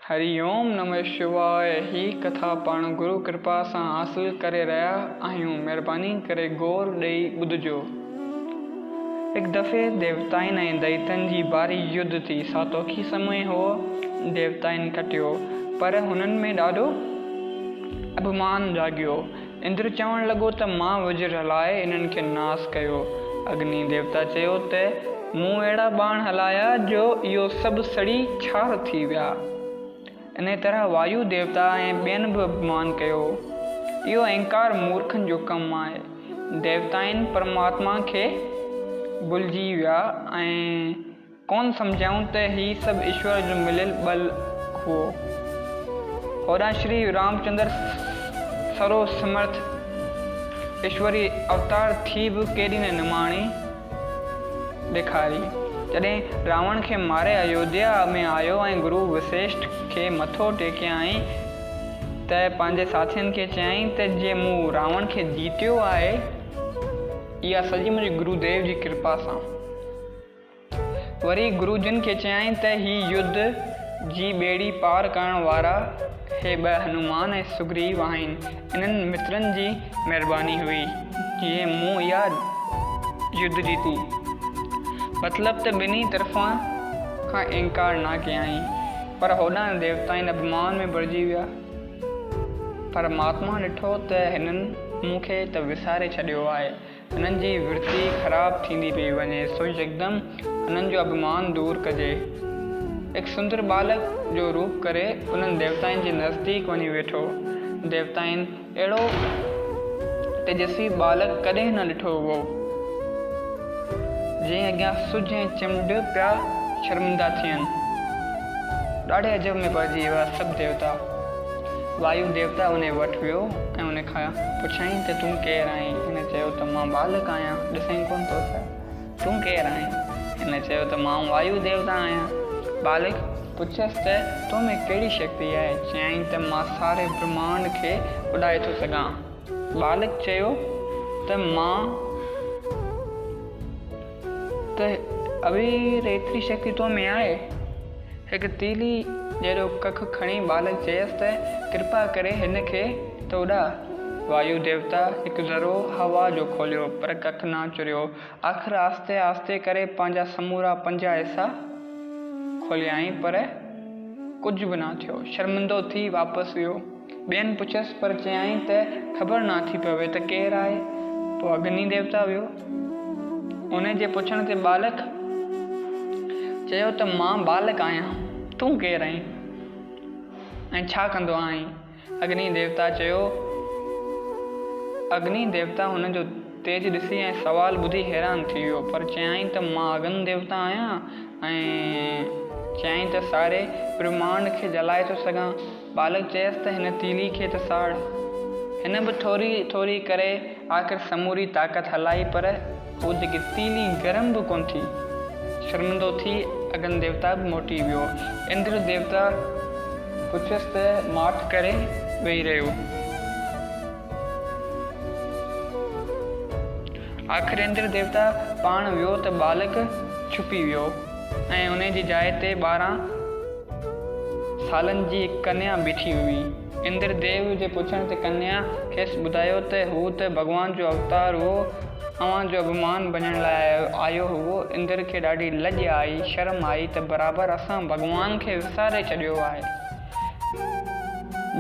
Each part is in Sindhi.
هري اوم نمه شواء هي ڪٿا پاڻ گرو ڪرپا سان حاصل ڪري رهيا آهيون مهرباني ڪري غور ڏئي ٻڌجو. هڪ دفعي ديوتائن ۽ دئيتن جي باري يڌ ٿي. ساتوکي سمي هو ديوتائن کٽيو پر هنن ۾ ڏاڍو اڀمان جاڳيو. اندر چوڻ لڳو ته مان وجر هلائي انهن کي ناس ڪيو. اگني ديوتا چيو ته مون اهڙا ٻاڻ هلايا جو اهو سڀ سڙي ڇار ٿي ويا. انهيء طرح وايو ديوتا ۽ ٻين به اڀمان ڪيو. اهو اهنڪار مورکن جو ڪم آهي. ديوتائن پرماتما کي ڀلجي ويا ۽. ڪونه سمجهيائون ته هي سڀ ايشور جو مليل ٻل هئو. هوڏانهن شري رامچندر سرو سمرٿ ايشوري اوتار ٿي به ڪيڏي نه نماڻي ڏيکاري. جڏهن راوڻ کي ماري ايوڌيا ۾ آيو ۽ گرو وسيشٺ کي مٿو ٽيڪيائين ته پنهنجي ساٿين کي چيائين ته جي مون راوڻ کي جيتيو آهي اها سڄي منهنجي گروديو جي ڪرپا سان. وري گرو جن کي چيائين ته هي يڌ جي ٻيڙي پار ڪرڻ وارا هي ٻه هنومان ۽ سگريو آهن، انهن مترن جي مهرباني هئي، جنهن مون اها يڌ جيتي. مطلب ته ٻنهي طرفان کان انڪار نه ڪيائين، پر هوڏانهن ديوتائن اڀمان ۾ ڀرجي ويا. پرماتما ڏٺو ته هنن مون کي ته وساري ڇڏيو آهي. هنن جي ورتي خراب ٿيندي پئي وڃي، سو يڪدم هنن جو اڀمان دور ڪجي. هڪ سندر ٻالڪ جو روپ ڪري انهن ديوتائن جي نزديڪ وڃي ويٺو. ديوتائن اهڙو تيجسوي ٻالڪ ڪڏهن نه ڏٺو هئو، جنهن اڳيان سج ۽ چنڊ پيا شرمندا ٿين. ڏاڍي عجب ۾ پئجي ويا سڀ ديوتا. وايو ديوتا ان وٽ ويو ۽ ان کان پڇيائين ته تون ڪير آهين؟ هن چيو ته مان ٻالڪ آهيان، ڏسين ڪونه ٿو ڇا؟ تون ڪير آهين؟ هن چيو ته مان وايو ديوتا آهيان. ٻالڪ پڇيس ته تو ۾ ڪهڙي شڪتي آهي؟ چيائين ته مان ساري برهمانڊ کي اڏائي ٿو سگهان. ٻالڪ چيو ته مان ته اوير ايتري شڪتي تو ۾ آهي؟ هڪ تيلي جيڏو ڪک کڻي ٻالڪ چيس ته ڪرپا ڪري هن کي ته اڏاء. وايو ديوتا هڪ ذرو هوا جو کوليو پر ڪک نه چريو. آخر آهستي آهستي ڪري پنهنجا سمورا پنجا حصا کوليائين پر ڪجهه به نه ٿيو. شرمندو ٿي واپس ويو. ٻين پڇيس پر چيائين ته خبر نه ٿي پوي ته ڪير آهي. پوء اگني ديوتا ويو. ان جي پڇڻ تي ٻالڪ چيو ته مان ٻالڪ آهيان، تون ڪير آهين ۽ ڇا ڪندو آهين؟ اگني ديوتا چيو. اگني ديوتا هن جو تيج ڏسي ۽ سوال ٻڌي حيران ٿي ويو پر چيائين ته مان اگن ديوتا آهيان ۽ چيائين ته ساري برهمانڊ کي جلائي ٿو سگهان. ٻالڪ چيس ته هن تيلي کي ته ساڙ. هن به ٿوري ٿوري ڪري آخر سموري طاقت هلائي پر هو جيڪي تيلي گرم به ڪونه ٿي. شرمندو ٿي اگن ديوتا به موٽي ويو. اندر ديوتا پڇيس ته ماٺ ڪري ويهي رهيو. آخر اندر ديوتا پاڻ ويو ته ٻالڪ ڇپي ويو ۽ انهي جي جاء تي 12 سالن جي هڪ ڪنيا بيٺي هئي. اندر ديو جي پڇڻ تي ڪنيا کيس ٻڌايو ته هو ته ڀڳوان جو اوتار هئو، اوهان جو اڀمان ڀڃڻ لاء آيو هئو. اندر کي ڏاڍي لڄ آئي، شرم آئي ته برابر اسان ڀڳوان کي وساري ڇڏيو آهي،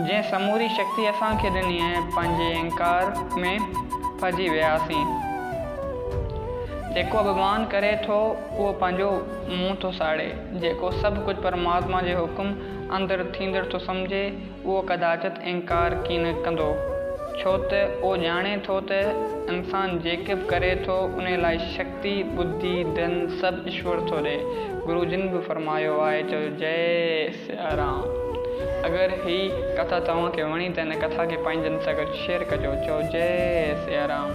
جنهن سموري شڪتي اسان کي ڏني ۽ پنهنجي اهنڪار ۾ ڦاسجي وياسين. جيڪو اڀمان ڪري ٿو، اهو پنهنجو منهن ٿو ساڙي. جيڪو سڀ ڪجهه پرماتما جي حڪم اندر ٿيندڙ ٿو سمجهي، اهو ڪداچت انڪار ڪين ڪندو، ڇو ته اهو ڄاڻي ٿو ته انسان جيڪي به ڪري ٿو، انهي لاء شڪتي، ٻڌي، ڌن سڀ ايشور ٿو ڏئي. گرو جن به فرمايو آهي، چئو جئي سيارام. اگر هي ڪٿا توهان کي وڻي ته هن ڪٿا کي پنهنجن سان گڏ شيئر ڪجو. چئو جئي سيارام.